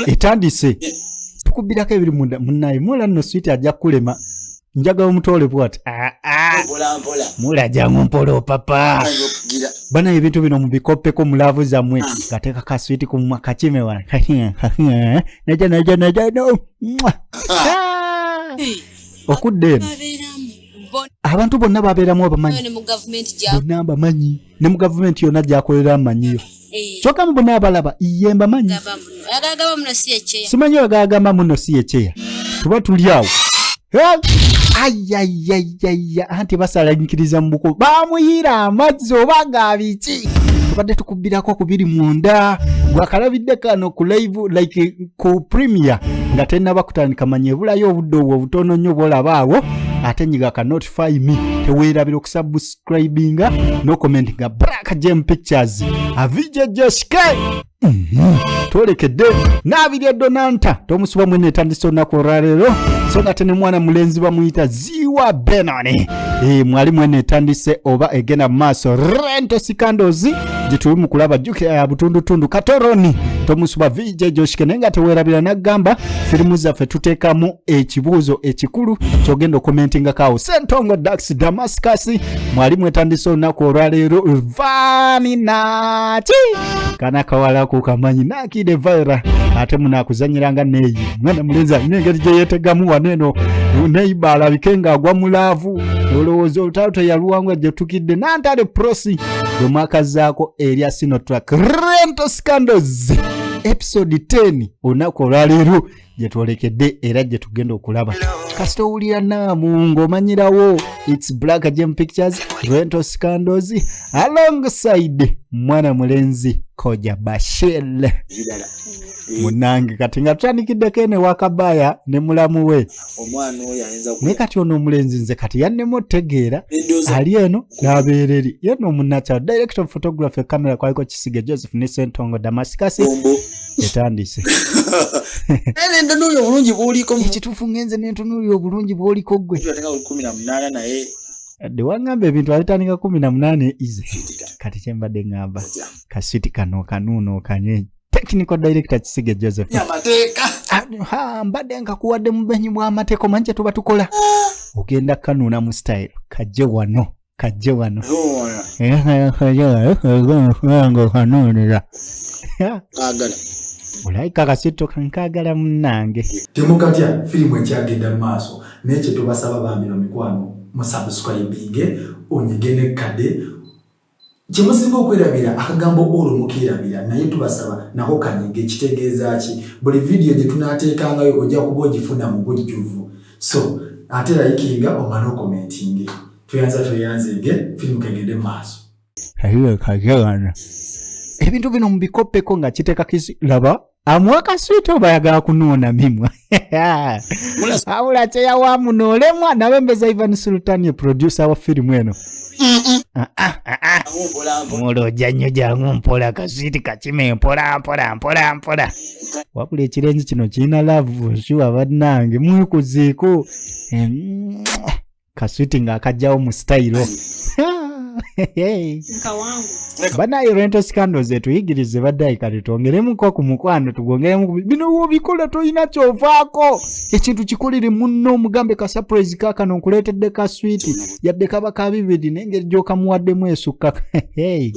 Etandise tukubbirako ebiri munda. Munnaye mula nno sweet ajja kukulema, njagala omutoole bwati. Ah, ah. Mpola mpola. Mula jangu mpola opapa. Ayinza okugira. Bana, ebintu bino mubikoppeko mu love zammwe. Gateeka ka sweet ku mumwa, kakime wano, neja neja neja no. Mwah. Ah! Okudda eno. Babeeramu bona. Abantu bonna babeeramu obamanyi. Ne mu gavumenti gya Bonna mbamanyi, ne mu gavumenti yonna gyakolera mmanyiyo. Eh, Kyokka mu bonna abalaba ye mbamanyi. Gaba muno, oyagala gaba muno, si ekyeya. Simanyi oyagala muno, si yekyeya, tuba tuli awo. Hey! Ayayayaya, anti basalanyikiriza mu buko, bamuyiira amazzi oba ga biki. Tubadde tukubbirako ku biri munda, gwakalabidde kano ku live, like ku premiere nga tennaba kutandika. Manya ebulayo obudde obwo obutono nnyo bwolaba awo, ate nyiga ka notify me. Teweerabira okusubscribinga n'okommentinga. Black Gem Pictures, Avije Joshke. Twolekedde n'abiri edonanta tomusuba mwene etandise olunaku olwaleero, so nga te ne mwana mulenzi bamuyita Ziwa Benoni. Eh, mwali mwene etandise oba egenda mu maaso Rental Scandals gye tuli mu kulaba. Jjukira ya butundutundu katoroni tomusuba VJ Joshike. Naye nga teweerabira naggamba firimu zaffe tuteekamu ekibuuzo ekikulu kyogenda okomentingako awo. Sentongo Dax Damascus mwali mwetandise olunaku olwaleero. Vaninaki kana kawalako kamanyi nakide vaira, ate munakuzanyiranga neeyi mwana mulenzi alina engeri gye yeetegamu wano eno neiba alabike ng'agwa mu love. Olowooza olutalo teyaluwangwa gye tukidde nantale prosi gwe mwakazaako erya Sinotrak Rental Scandals episode 10 olunaku olwaleero gye twolekedde era gye tugenda okulaba. Kasita owulira naamu ng'omanyirawo its Black Gem Pictures Rental Scandals alongside mwana mulenzi Koja Bashir. Ebirala. Munange kati nga tutandikiddeko eno ewakabaya ne mulamu we. Omwana oyo ayinza Naye kati ono omulenzi nze kati yannemu otegeera. Endowooza. Ali eno n'abeera eri yenna omunakyalo. Director of photography, camera kwaliko Kisige Joseph ne Sentongo Damascus. Bombo. Etandise. Naye nendonuulira obulungi bw'oliko. Ekituufu ngenze nentunuulira obulungi bw'oliko ggwe. Atenga buli 18 naye. Dde wangamba ebintu abitandika 18 ize. Kati kyembadde ŋŋamba, kaswiti kano kanuuno okanywe. Technical director Kisige Joseph. Amateeka. Ah, ha, mbadde nkakuwadde mu benyi bw'amateeka. Omanyi kye tuba tukola, ogenda kanuuna mu style, kajje wano, kajje wano. Kanuunira. Kaagala. Olayika kasito kankagala munnange. Temukatya, firimu ekyagenda mu maaso, naye kyetubasaba bambi bamikwano, musubscribinge, onyige nekkade. Kyemusinga okwerabira akagambo olwo mukeerabira, naye tubasaba nako kanyige. Kitegeeza ki? Buli vidiyo gye tunaateekangayo ojja kuba ogifuna mu bujjuvu. So ate likinga, omale okomentinge. Tweyanza, tweyanzege, firimu kegende mu maaso. Kajagana ebintu bino mubikoppeko nga kiteeka kisi. Laba amuwa kaswiti oba ayagala kunuuna mimwa, abula kyeyawa muno olemwa. Nabembeza Ivan Sultani, producer wa firimu eno. Ah, ah, ah, ah. Mulo ojja nnyo, jangu mpola, kaswiti kakime mpola mpola mpola mpola. Wabula ekirenzi kino kirina love sure. Bannange mwekuziiko. Kaswiti ng'akajjawo mu sitayiro. Nkawangu. Banaye Rental Scandals etuyigirize baddayi. Kati twongeremuko ku mukwano, tugwongeremu bino wobikola tolina kyovaako. Ekintu kikolere munno, omugambe ka surprise kaakano nkuleetedde ka switi, yadde kaba ka bibiri, naye engeri gy'okamuwaddemu esukka. Hey,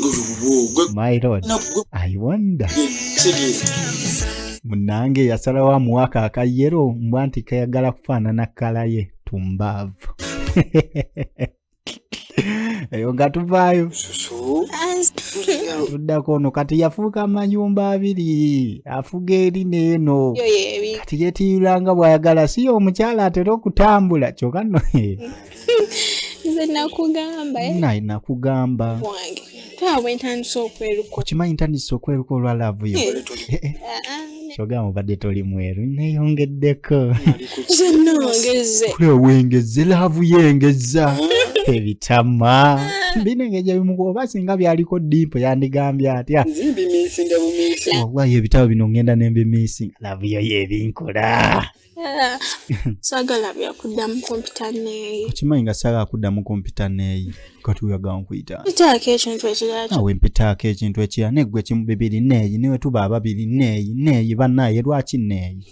my lord, I wonder. Munange yasalawo amuwaka akayero mbwa nti kayagala kufaanana kkala ye tumbaavu. Eyo nga tuvaayo tuddako ono kati yafuuka amayumba abiri, afuga eri n'eno. Yo yebi. Kati yeetiyulanga bw'ayagala, si ye omukyala atera okutambula kyokka nno. Nze nakugamba, eh, Naye nakugamba. Wange. Taba bwe ntandise okweruka. Okimanyi ntandise okweruka olwa love yo. Eh, eh, Ah, ah, kyogamba obadde toli mweru, neyongeddeko. Nze nongeze. Kule wengeze, love yengeza ebitama bino engeri gyebimukuba oba singa byaliko dimpo yandigambye atya? Nzimbi. Omisinga bumisi. Wallahi ebitabo bino ngenda nembimisinga, love yo yebinkola. Saagala byakuddamu kompyuta neeyi. Okimanyi nga saagala kuddamu kompyuta neeyi, kati oyagala nkuyita Kitaako ekintu ekirala. Awe mpitaako ekintu ekirala, neggwe kimu bibiri neeyi, niwe tuba ababiri neeyi neeyi, bannaye lwaki neeyi?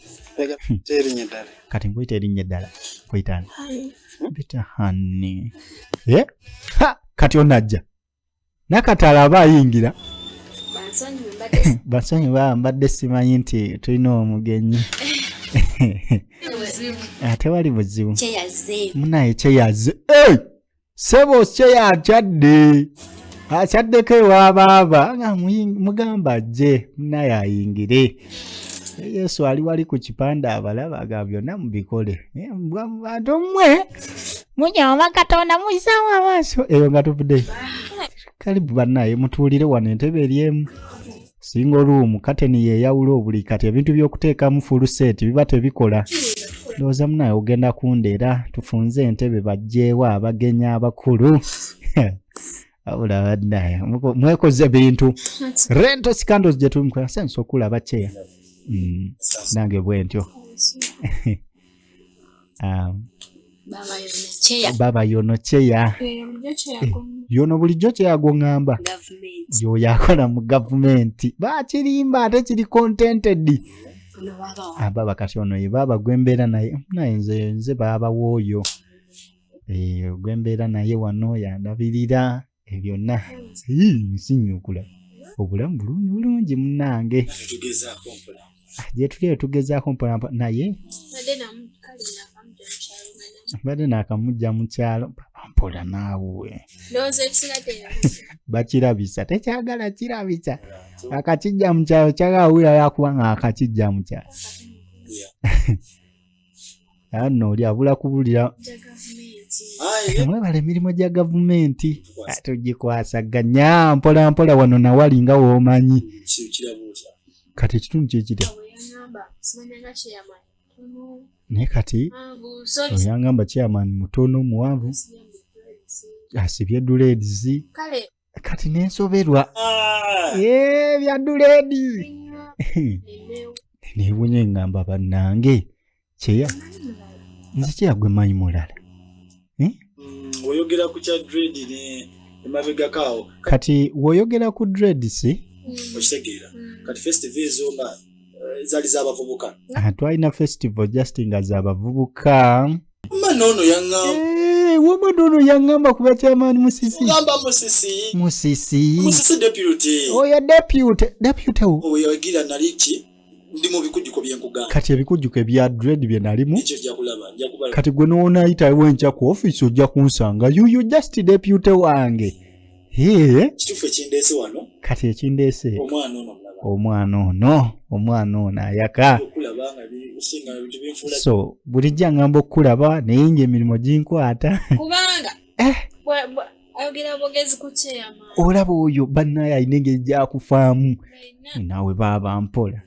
Erinnya eddala. Kati nkuyita erinnya eddala, nkuyitaani? Honey. Mpita honey. Eh? Ha! Kati onajja nakatala aba ayingira. Bansonyiwe, mbadde Basonyi baba mbadde simanyi nti tulina omugenyi. buzibu. Tewali buzibu. Kyeyaze. Munaye kyeyaze. Hey! Sebo kyeyakyadde, akyaddeko ewa baaba nga mugamba ajje munaye ayingire. Yesu ali wali ku kipande abalaba, aga byonna mubikole. Eh, bantu mmwe munyooma Katonda, muyisaamu amaaso eyo nga tuvudde. Kalibu bannaye, mutuulire wano, entebe eri emu single room, kateni yeyawula obuli. Kati ebintu by'okuteekamu full set biba tebikola. Ndowooza munaye ogenda kundeera tufunze entebe bajjeewo abagenyi abakulu. Wabula bannaye mwekoze bintu. Rental Scandals gye tuli sense okulaba kyeya. Nange bwe ntyo. Baba yono kyeya. Baba yono kyeya. Bulijjo kyeyago. Yono bulijjo kyeyago ŋŋamba. Gavumenti. Yoyo akola mu gavumenti, bakirimba ate kiri contented. Ono baba wa. Ah, baba kati ono ye baaba gwembeera naye. Naye nze baaba w'oyo. Eh, gwembeera naye wano yandabirira ebyonna. Ii, nsinyukula obulamu bulungi bulungi munnange. Tugezaako mpola. Ah, gye tuli eyo tugezaako mpolampola naye. Mbadde kale nakamujja mu kyalo nga Mbadde naakamujja mu kyalo. Baba mpola naawe. Ndowooza ekisigadde Bakirabisa tekyagala kirabisa, akakijja mu kyalo kyagawulira yakuba nga akakijja mu kyalo ano oli abula kubulira. Gya gavumenti. Aye. Mwebala emirimu gya gavumenti. Ah, tugikwasaganya mpola mpola wano nawali nga woomanyi. Kiraba otya? Kati ekitundu kyekitya? Bwe yaŋŋamba simanyanga chairman mutono, Naye kati muwanvu, sorry. oyangamba chairman mutono muwanvu, asibye dreads. Kale. Kati nensoberwa. Ah! Eh, bya dread. Emewo. Newunye ngamba bannange kyeya nze kyeya gwe manyi mulala. Oyogera ku kya dread ne emabegako awo. Kati woyogera ku dreads. Okitegeera kati festival ezo nga zaali z'abavubuka. Ah, twalina festival just nga z'abavubuka. Ma noono yaŋŋamba. Eh, wama nono yaŋŋamba kuba chairman Musisi. Gamba Musisi. Musisi. Musisi deputy. Oyo deputy wo. Oyagira nali ki ndi mu bikujjuko byenkugamba. Kati ebikujjuko ebya dread bye nalimu. Ekyo nja kulaba, nja kubala. Kati gwe noonayitawo enkya ku ofiisi ojja kunsanga yuyo just deputy wange. Ee, Kituufu ekindeese wano. Kati ekindeese. Omwana ono mulaba. Omwana ono ayaka. Okulaba nga bisinga ebintu binfuula. So bulijjo aŋŋamba okukulaba naye nga emirimu ginkwata. Kubanga Eh. ayogera bwogezi ku chairman. Olaba oyo bannaye alina engeri gyakufaamu. Alina. Naawe baaba mpola.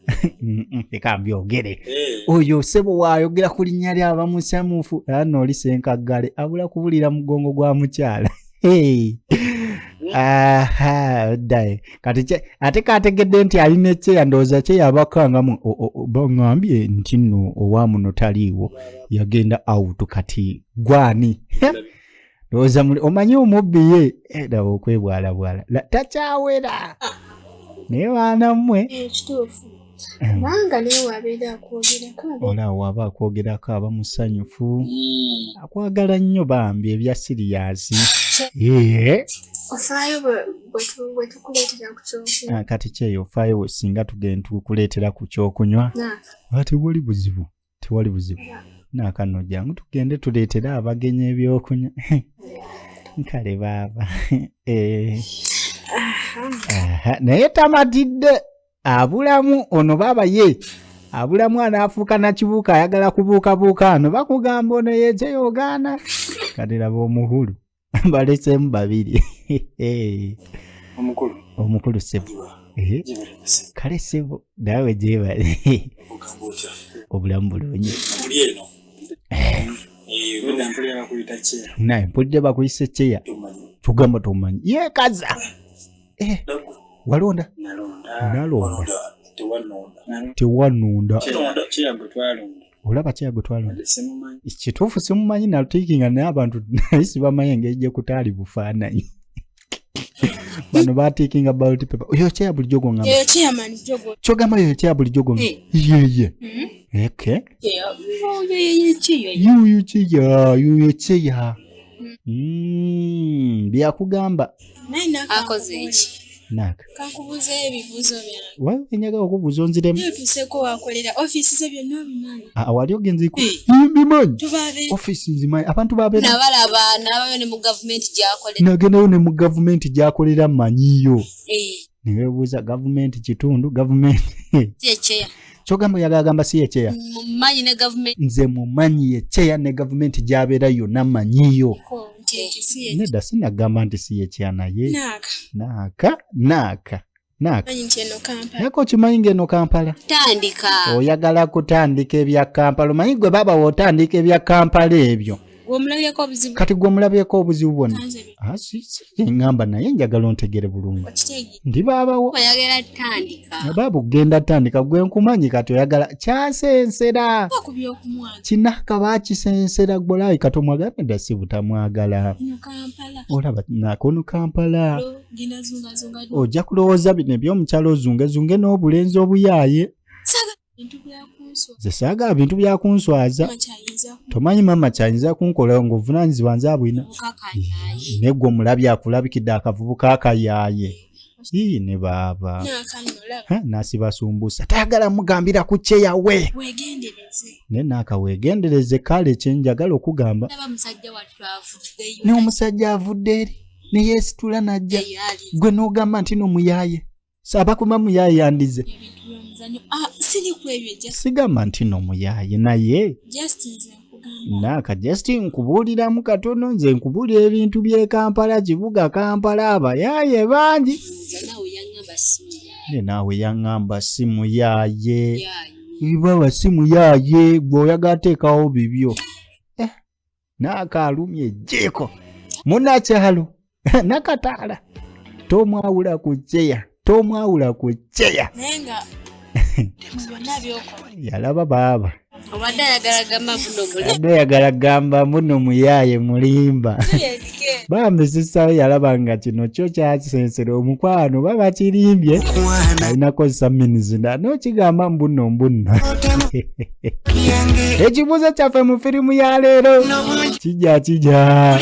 Leka mbyogere. Eh, Oyo sebo waayogera ku linnya lye aba musamufu, era nno oli senkaggale abula kubulira mugongo gwa mukyala. Hey. Aha, ddaye kati ate kategedde nti alina ekyeya, ndowooza kyeyabakangamu baŋŋambye nti nno owa muno taliiwo, yagenda out. Kati gwani ndowooza muli omanyi omubbi ye. Eh, laba okwebwalabwala takyawera naye baana mmwe. Eh, kituufu, kubanga naye wabeera akwogerako Olaba waba akwogerako aba musanyufu, akwagala nnyo bambi ebya serious. Ee, Ofaayo bwe tukuleetera ku kyokunywa. Ah, kati kyeyo ofaayo singa tugenda tukuleetera ku kyokunywa? Ah, tewali buzibu, tewali buzibu. Naakano jangu tugende tuleetere abagenyi ebyokunywa. Kale baaba. Eh. Aha, naye tamatidde, abulamu ono baaba ye abulamu anaafuuka nakibuuka, ayagala kubuukabuuka. Ano bakugamba ono yekyeyo ogaana. Kati laba omuhulu baleseemu babiri. Omukulu. Omukulu sebo. Eh, Gyebalese. Kale sebo, naawe gyebale. Ogamba otya? Obulamu bulungi. Muli eno. Eh, Nedda, mpulira bakuyita kyeya. Naye mpulidde bakuyise kyeya. Tomanyi. Tugamba tomanyi yeekaza. Eh, Walonda? Nalonda. Nalonda. Walonda, tewanonda. Tewanonda. Kinonda. Kyeya gwe twalonda. Olaba kyeya gwe twalonda. Simumanyi. Kituufu simumanyi, natiikinga naye abantu naye sibamanyi engeri gye kutaali bufaananyi. Bano batiikinga ballot paper. Oyo kyeya bulijjo gwongamba. Eyo chairman jogo. Kyogamba yoyo kyeya bulijjo gwongamba? Yeye. Okay. Oyo ye kyeya. Yuyu kyeya, yuyo kyeya. Byakugamba. Naye naka. Akoze eki? Naka. Kankubuuzeyo ebibuuzo byange. Waliwo enjagala okubuuza onziremu. Naye otuuseeko wakolera ofiisi ze byonna obimanyi. Ah, wali ogenzeeko? Mbimanyi. Tubabe. Ofiisi nzimanyi. Abantu babeera. Nabalaba n'abayo ne mu gavumenti gy'akolera. Nagendayo ne mu gavumenti gy'akolera mmanyiyo. Eh, Neweebuuza gavumenti kitundu gavumenti. si ekyeya. Kyogamba oyagala gamba si yekyeya. Mumanyi ne gavumenti. Nze mumanyi yekyeya ne gavumenti gy'abeera yonna mmanyiyo. Ko nti ekyo si ye. Nedda sinagamba nti si yekyeya naye. Naaka. Naaka naaka naaka. Manyi nti eno Kampala. Naye okimanyi ng'eno Kampala. Tandika. Oyagala kutandika ebya Kampala. Omanyi gwe baaba w'otandika ebya Kampala ebyo. Gw'omulabyeko obuzibu. Kati gwe omulabyeko obuzibu bwonna. Kanze bi- Ah, si si kye ŋŋamba naye njagala ontegere bulungi. Okitegeera. Ndi baabawo. Oyagala tandika. Baaba ogenda tandika gwe nkumanyi kati oyagala kyasensera. Ku by'okumwaga. Kinaka baakisensera gwe olabika katomwagala nedda si butamwagala. Eno Kampala. Olaba nakono Kampala. Lo genda zungazunga. Ojja kulowooza bino ebyomukyalo ozungezunge n'obulenzi obuyaaye. Saagala bintu bya kunswa. Nze saagala bintu bya kunswaza. Mama kyayinza Tomanyi maama kyayinza kunkola ng'obuvunaanyizibwa nze abulina. Mukakanyaayi. Naye gwe omulabi akulabikidde akavubuka akayaaye. Ii ne baaba. Naaka nno olaba. Ha, n'asibasumbusa tayagala mugambira ku kyeyawe. Weegendereze. Naye naaka weegendereze kale kye njagala okugamba. Laba musajja wattu avuddeyo. N'omusajja avudde eri ne yeesitula n'ajja. Eyo ali. Gwe n'ogamba nti no muyaaye. Saabakuma muyaaye yandize. Ebintu by'omuzannyo. Ah, siri ku ebyo just Sigamba nti no muyaaye naye. just nze nkugamba. Naaka just nkubuuliramu katono nze nkubuulira ebintu by'e Kampala kibuga Kampala abayaaye bangi. Nze naawe yaŋŋamba si muyaaye. Ne naawe yaŋŋamba si muyaaye. Yaaye. Baba si muyaaye gwe oyagala teekawo bibyo. Eh, naaka alumye ejjiiko. Munnakyalo nakataala tomwawula ku kyeya tomwawula ku kyeya. Naye nga mu byonna by'okola. Yalaba baaba. Obadde ayagala gamba buno muli. Adde oyagala gamba muno muyaaye mulimba. Bambi sisawo yalaba nga kino kyo kyakisensera omukwano baba kirimbye. Alina kozesa minizina n'okigamba mbunno mbunno. Ekibuuzo kyaffe mu firimu ya leero kijja kijja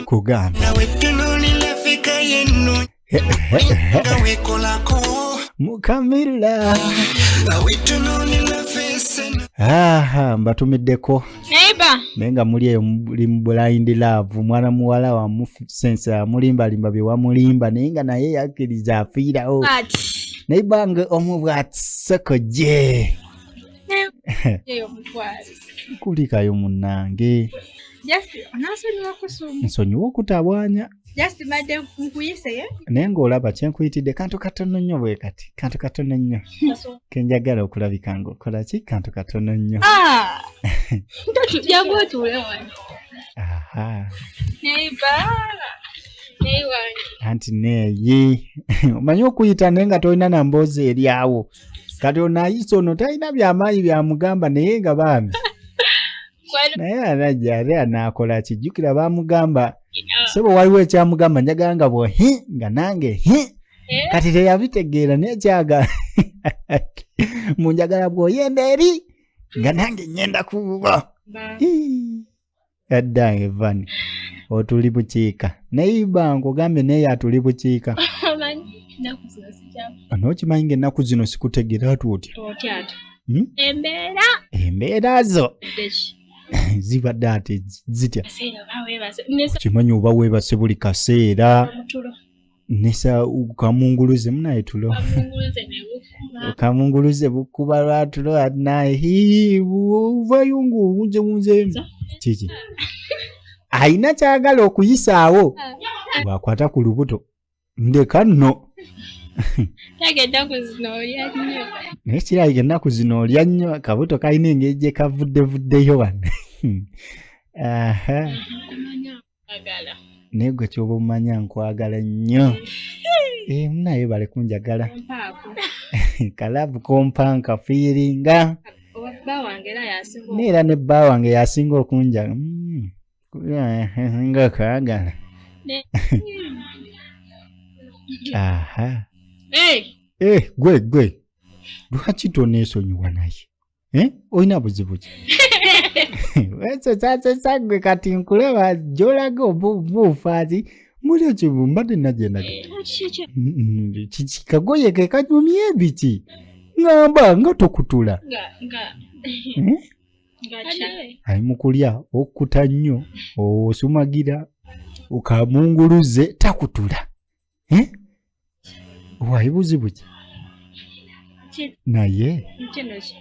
kugamba mukamira. Aha, mbatumiddeko Neighbor. naye nga muli eyo muli mu blind love mwana muwala wamusensa amulimbalimba bye wamulimba naye nga naye yakkiriza afiirawo. Ati. Naye bange omu bw'atisoko gye Eyo mutwale. kulikayo munnange. Just onansonyiwa kusumba. Nsonyiwa okutawaanya. Just mbadde nkuyise ye. Naye ng'olaba kye nkuyitidde kantu katono nnyo bwe kati kantu katono nnyo ke njagala okulabika ng'okola ki kantu katono nnyo. Ah. Jangu otuule wano. Aha. Neighbor. Naye wange. Anti neeyi omanyi okuyita naye nga tolina na mboozi eri awo kati ono ayise ono talina byamaanyi byamugamba naye nga bambi naye anajja ate anaakola ki jjukira baamugamba sebo waliwo ekyamugamba njagala nga bwo hi nga nange hi kati teyabitegeera naye kyagala munjagala bw'oyenda eri nga nange ngenda kuba addange vani otuli bukiika naye bange ogambye naye atuli bukiika. Omanyi ennaku zino sikyamu. N'okimanyi ng'ennaku zino sikutegeera ati otya. Otya ati. Hmm? Embeera. Embeera zo Ddeki. zibadde ate zitya. Kaseera oba weebase. Nesa Kimanyi oba weebase buli kaseera. mutulo. Nesa kamunguluze munaye tulo. Kamunguluze ne bukuba. Kamunguluze bukuba lwatulo naye hii ovayo ng'owunzewunzeemu kiki alina kyagala okuyisaawo bw'akwata ku lubuto ndeka nno. Tage ennaku zino olya nnyo. Naye kirabika ennaku zino olya nnyo akabuto kalina engeri gye kavuddevuddeyo wano. Aha. Kumanya agala. Naye gwe kyoba omanya nkwagala nnyo. Eh, munaye bale kunjagala. Mpaako. Kalabu kompa nkafiiringa. Oba bba wange era yasinga. Naye era ne bba wange yasinga okunjaga. Nga kaagala. Aha. Hey! Eh, gwe gwe. Lwaki toneesonyiwa naye? Eh? Olina buzibu ki? Wesesasesa gwe kati nkulaba gy'olaga obuufaati muli ekibu mbadde nagyendaga. Kiki kagoye ke kanyumye biki? Ŋŋamba nga tokutula. Nga nga Eh? nga ki? Ali mu kulya okkuta nnyo osumagira okamunguluze takutula. Eh? Waayi buzibu ki? Ki- Naye Kino ki?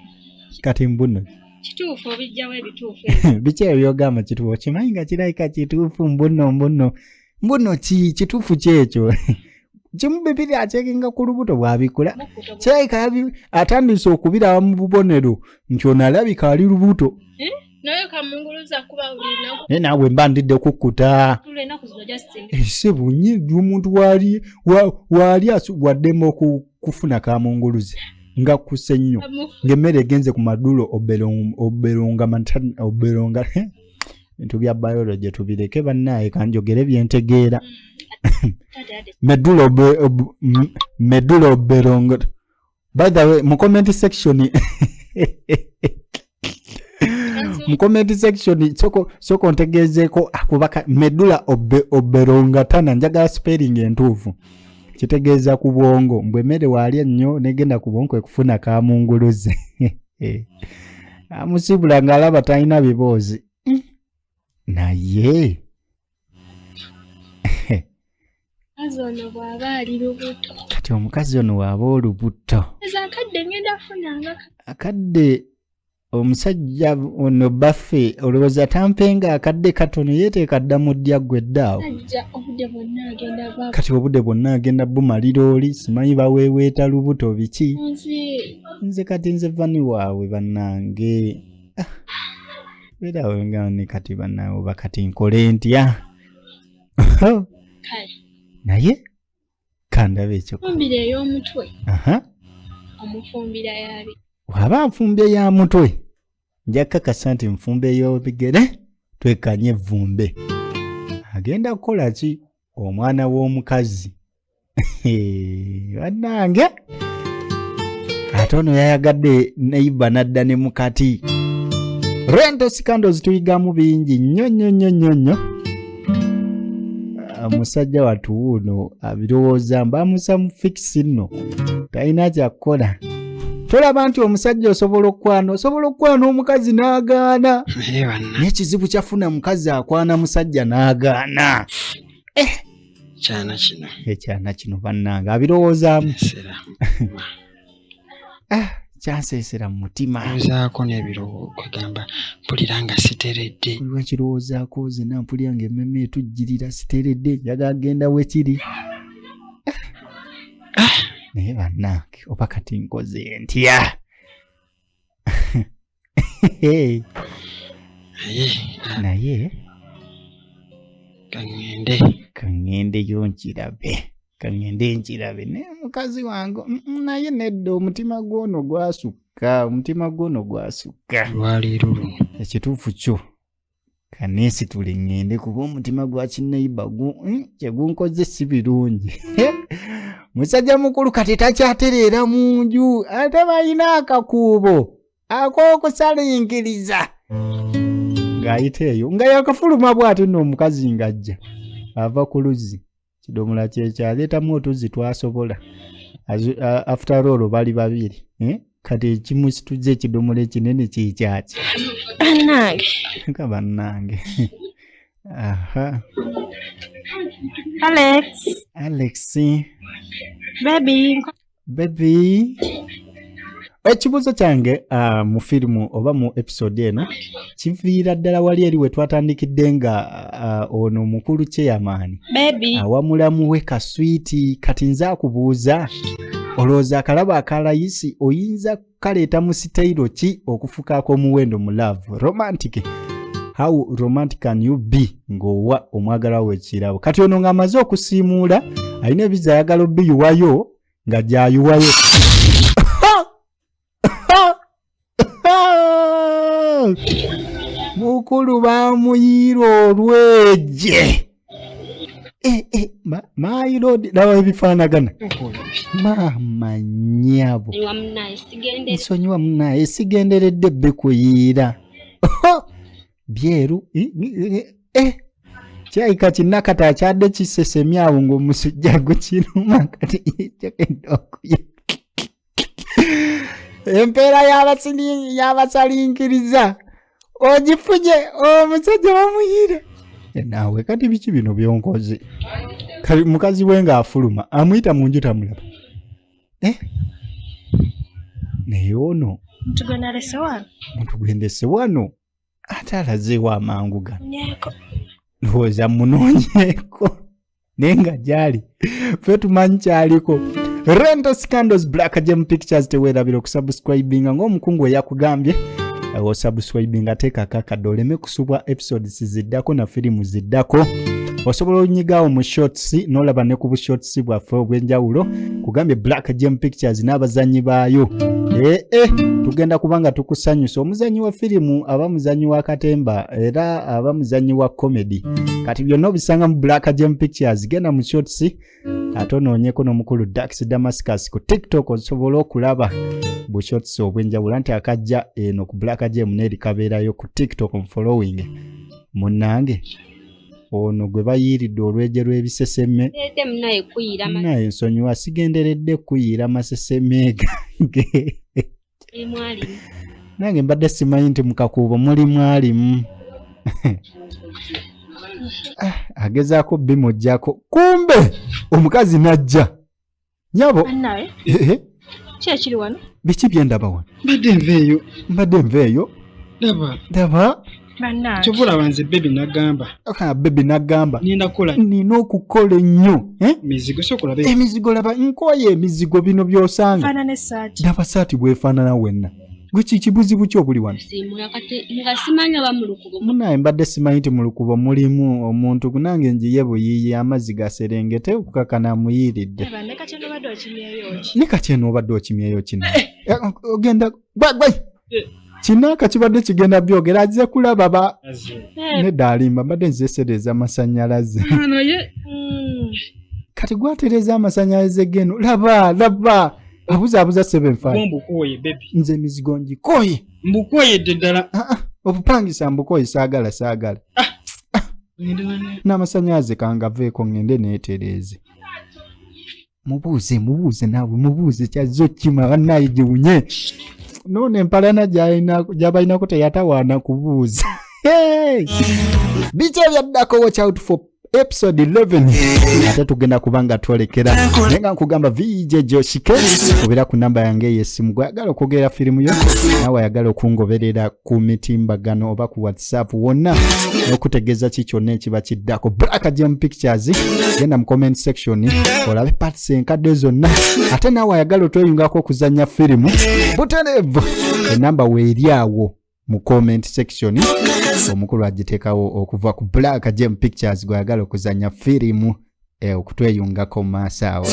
kati mbuno Kituufu obijjawo ebituufu. biki ebyo byogamba kituufu okimanyi nga kirabika kituufu mbuno mbuno mbuno ki kituufu kyekyo kimu bibiri akyekenga ku lubuto bw'abikula Mukkuto. kirabika atandise okubiraba mu bubonero nti ono alabika ali lubuto. Naye kamunguluza kuba buli lunaku. Naye naawe mba ndidde kukkuta. Tula ennaku zino Justin. Ese bunye omuntu waali waali waddembe okufuna kamunguluze nga kkuse nnyo ng'emmere egenze ku madulo oberonga oberonga bintu bya biology tubireke bannaaye kanjogere byentegeera. Medulla medulla oberonga. By the way, mu comment section soko ntegeezeeko akubaka medulla oberongatana njagala spelling entuufu kitegeeza ku bwongo mbwe emmere waalya nnyo negenda ku bwongo ekufuna kamunguluze. Amusibula ng'alaba talina biboozi naye Omukazi ono bw'aba ali lubuto. Kati omukazi ono bw'aba olubuto. Nze akadde ngenda kufunanga Akadde omusajja ono baffe olowooza tampenga akadde katono yeeteeka dda mu ddya ggwe ddaawo. Ajja obudde bwonna agenda ba Kati obudde bwonna agenda bumalira oli simanyi baweeweeta lubuto biki. Nze Nze kati nze vani waabwe bannange. Ah, beerawo nga ne kati bannange oba kati nkole ntya. Kale. Naye kandabe ekyo. Fumbira ey'omutwe. Aha. Omufumbira yabi. Bw'aba nfumbye ya mutwe nja kukakasa nti nfumba ey'obigere twekanye evvumbe. Agenda kukola ki omwana w'omukazi? Bannange ate ono yayagadde neiba n'adda ne mukati. Rental Scandals tuyigamu bingi nnyo nnyo nnyo nnyo nnyo. Omusajja wattu wuuno abirowooza mbamusa mu fikisi nno talina kyakukola. Tolaba nti omusajja osobola okukwana omukazi n'agaana. Naye banna. N'ekizibu kyafuna mukazi akwana musajja n'agaana. Kyana kino. Ekyana kino bannange abirowoozaamu. Nsera. Ah, kyanseesera mu mutima. Ndowoozaako n'ebirowoozo kwegamba mpulira nga siteredde. Buli lwekirowoozaako zenna mpulira ng'emmeme etujjirira siteredde njagala genda wekiri. Naye bannange oba kati nkoze ntya? Naye kaŋŋende. Kaŋŋendeyo nkirabe. Kaŋŋende nkirabe. Naye mukazi wange, naye nedda omutima gw'ono gwasukka, omutima gw'ono gwasukka. Lwaleero luno. Ekituufu kyo. Kaneesitule ŋŋende kuba omutima gwa kinneyiba kye gunkoze si birungi. Musajja mukulu kati takyatereera mu nju ate balina akakuubo ak'okusalinkiriza. Ng'ayita eyo nga yakafuluma bw'ati nno omukazi ng'ajja ava ku luzzi. Kidomola kye kyaleetamu otuzzi twasobola. After all bali babiri. Kati ekimusituzza ekidomola ekinene kye kyaki? Bannange. Nga bannange. Aha. Alex. Alex. Baby. Baby. Ekibuuzo kyange mu firimu oba mu episode eno kiviira ddala wali eri we twatandikidde nga ono mukulu chairman Baby. awa mulamu we kaswiti. Kati nze akubuuza olowooza akalabo akalayisi oyinza kaleeta mu sitayiro ki okufukaako omuwendo mu love romantic? How romantic can you be ng'owa omwagalwa we ekirabo? Kati ono ng'amaze okusiimuula alina ebizzi ayagala obiyiwayo nga gy'ayiwayo. Mukulu bamuyiira olweje. Eh, eh, my lord, laba ebifaanagana. Maama nnyabo. Nsonyiwa munaye, sigenderedde bikuyiira. Byeru. Eh, kirabika kinnakati akyadde kisesemya awo ng'omusujja gukiruma, kati kyagenda okuya. Empeera y'abasalinkiriza ogifunye, omusajja bamuyiira. Naawe kati biki bino byonkoze? Kali mukazi we ng'afuluma amuyita mu nju tamulaba. Naye ono Muntu gwe nalese wano. Muntu gwe ndese wano ate alazeewo amangu gano. Nyeeko. Ndowooza munoonyeeko naye nga gyali ffe tumanyi kyaliko. Rental Scandals, Black Gem Pictures. Teweerabira okusubscribinga ng'omukungu eyakugambye osubscribinga, teekako akadde oleme kusubwa episodes ziddako na firimu ziddako. Osobola onyigawo mu shorts n'olaba ne ku bushorts bwaffe obw'enjawulo. Kugambye Black Gem Pictures n'abazannyi baayo. Ee, tugenda kuba nga tukusanyusa. Omuzannyi wa firimu aba muzannyi wa katemba era aba muzannyi wa comedy. Kati byonna obisanga mu Black Gem Pictures. Genda mu shorts ate onoonyeko n'omukulu Dax Damascus ku TikTok osobola okulaba bu shorts obw'enjawulo, anti akajja eno ku Black Gem n'eri kabeerayo ku TikTok. Following munnange ono gwe bayiiridde olweje lw'ebiseseme. Ete munaye kuyiira. Naye nsonyiwa, sigenderedde kuyiira maseseme gange. Mwalimu. Nange mbadde simanyi nti mu kakuubo mulimu alimu. Ah, agezaako bimuggyako, kumbe omukazi n'ajja nyabo. Bannaye, Eh, ki ekiri wano? Biki byendaba wano? Mbadde nveeyo. Mbadde nveeyo. Laba. Ndaba. Bannange. Kyova olaba nze baby nagamba. Ah, baby nagamba. Nina kukola. Nina okukola ennyo, eh? Mizigo sooka olabe. Emizigo laba, nkooye emizigo bino by'osanga. Faanana essaati. Ndaba saati bwefaanana wenna. Gwe ki kibuzibu ki obuli wano? Siimula kati nga simanyi oba mu lukubo. Munaye mbadde simanyi nti mu lukubo mulimu omuntu, nange njiye buyiiyi amazzi gaserengete okukakana amuyiiridde. Eba, ne kati obadde okimyeyo ki? Ne kati eno obadde okimyeyo kino. Ogenda gwe gwe kinaaka kibadde kigenda byogera azze kulaba ba nedda alimba, mbadde nzesereza amasannyalaze. Naye Kati gwatereza amasannyalaze geno, laba laba abuzaabuza 75. Mbukoye baby. Nze emizigo ngikoye. Mbukoyedde ddala. Ah, ah, obupangisa mbukoye, saagala saagala. N'amasannyalaze kangaveeko ŋŋende neetereeze. Mubuuze mubuuze naawe mubuuze kyazze okima bannaye giwunye. Noono empalana gy'abalinako teyatawaana kubuuza. Hey! Biki ebyaddako? Watch out for episode 11, ate tugenda kuba nga twolekera, naye nga nkugamba VJ Joshike obeera ku namba yange ey'essimu. Gwayagala okwogera firimu yo, naawe ayagala okungoberera ku mitimbagano oba ku WhatsApp wonna n'okutegeeza ki kyonna ekiba kiddako. Black Gem Pictures, genda mu comment section olabe parts enkadde zonna. Ate naawe ayagala otweyungako okuzannya firimu butereevu, enamba weeri awo mu comment section, omukulu agiteekawo okuva ku Black Gem Pictures. Gwayagala okuzannya firimu okutweyungako mu maaso awo.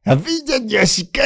VJ Joshike.